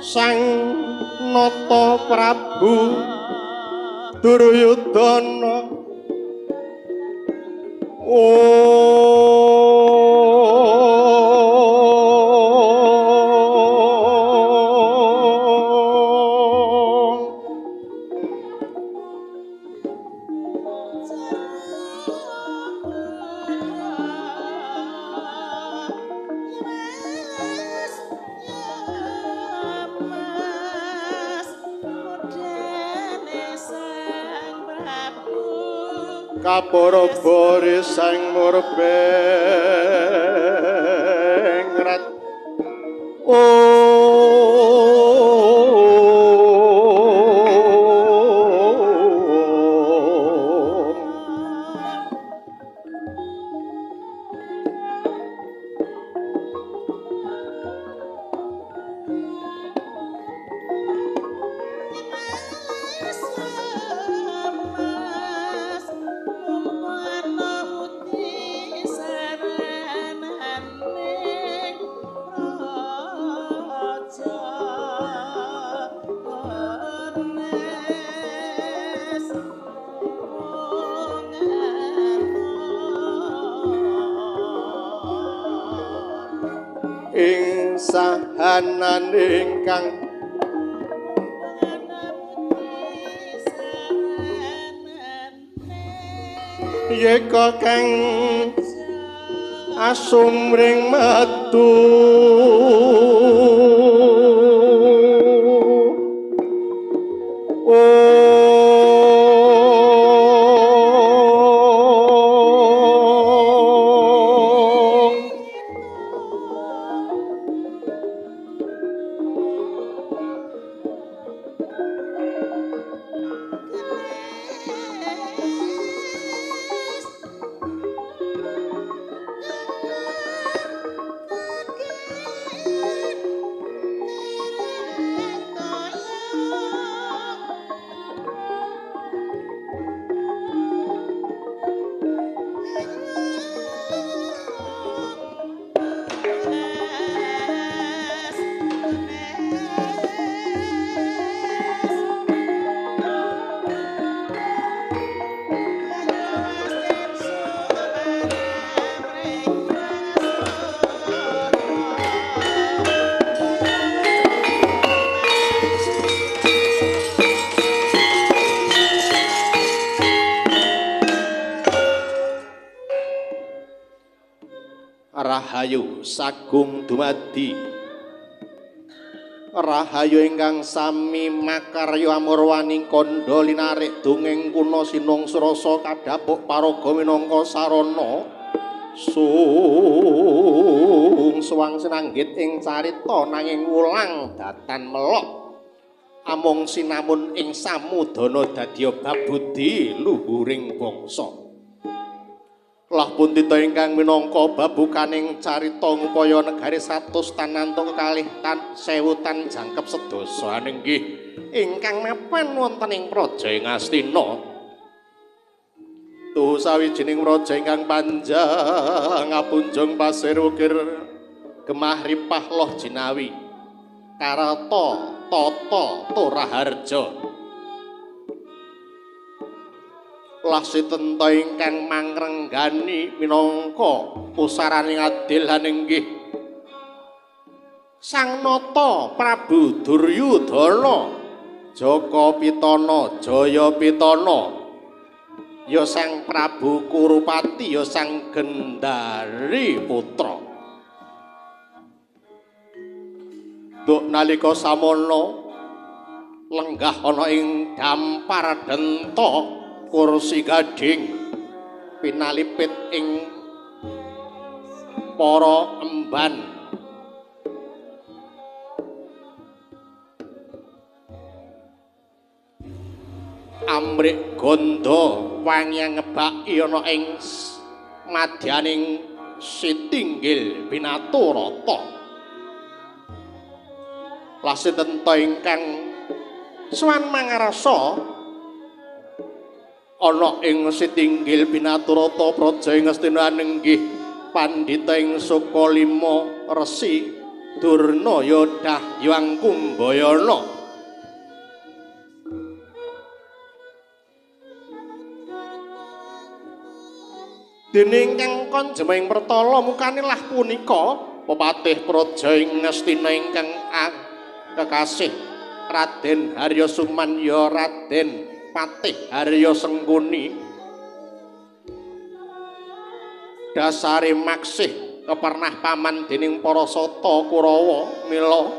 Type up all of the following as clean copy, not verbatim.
Sang Nata Prabu Duryudana. Kapara-bari sang murbengrat. Ing sahanan ingkang yeka kang asumring metu Rahayu sagung dumadi, rahayu ingkang sami makarya amurwaning kandha linarik dongeng kuna sinung surasa kadhapuk paraga minangka sarana sung suwang sinanggit ing carita nanging wulang datan melok amung sinamun ing samudana dadi bab budi luhuring bangsa. Lah pundita ingkang minangka babukaning carita ngupaya negari 100 tananto kekalih tan sewu tan jangkep sedasa inggih ingkang mapan wonten ing praja ing Astina. Tuhu sawijining praja ingkang panjang apunjung pasir ukir gemah ripah loh jinawi karata tata toraharja. Lah sitenta ingkang mangrenggani minangka pusaraning adil lan inggih Sang Nata Prabu Duryudana Jaka Pitana Jaya Pitana ya Sang Prabu Kurupati ya Sang Gendari Putra. Duk nalika samana lenggah ana ing dampar denta kursi gading pinalipit ing para emban amrik gandha wangi ngebaki ana ing madyaning sitinggil binaturata. Lasitenta ingkang swan mangarasa ana ing sitinggil binaturata praja ing Astina nenggih pandhita ing Sukalima resi Durna ya Dahyang Kumbayana. Dene ingkang konjema ing pertala mukane lah punika pepatih praja ing Ngastina ingkang kekasih Raden Harya Sumanya Raden Patih Harya Sengkuni. Dasare maksih kepernah paman dening para sata Kurawa mila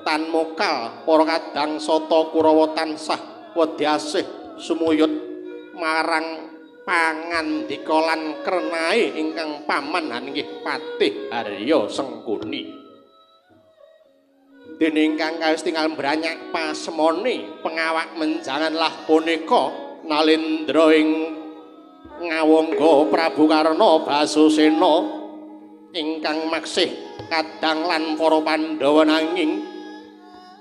tan mokal para kadang sata Kurawa tansah wedyasih sumuyut marang pangandika lan krenae ingkang paman inggih Patih Harya Sengkuni. Dene ingkang kawis tinggal mbranyak pasemone pengawak menjangan lah punika nalendra ing ngawangga Prabu Karna Basusena ingkang maksih kadang lan para Pandhawa nanging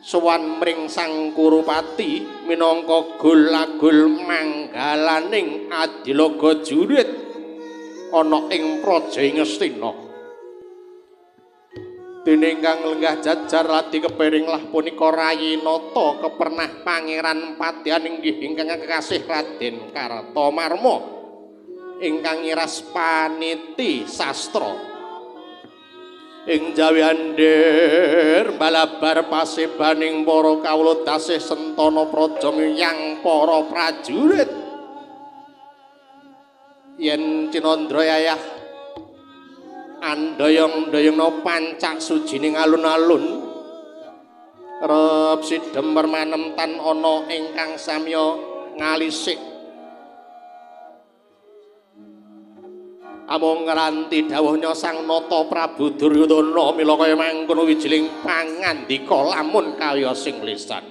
sowan mring Sang Kurupati minangka gul-agul manggalaning adilaga jurit ana ing praja Ngastina. Dene ingkang lenggah jajar ladi kepiring lah punika rayi nata kepernah Pangeran Patihan inggih ingkang kekasih Raden Kartomarma ingkang ngiras paniti sastra. Ing jawi andir balabar pasebaning para kawula dasih sentana praja yang para prajurit. Yen Cinandra yayah andoyong-doyongna pancak sujining alun-alun rep sidhem permanem tan ana ingkang samya ngalisik. Amung ngranti dawuhnya Sang Nata Prabu Duryudana mila kaya mangkono wijiling pangandika lamun kaya sing lisan.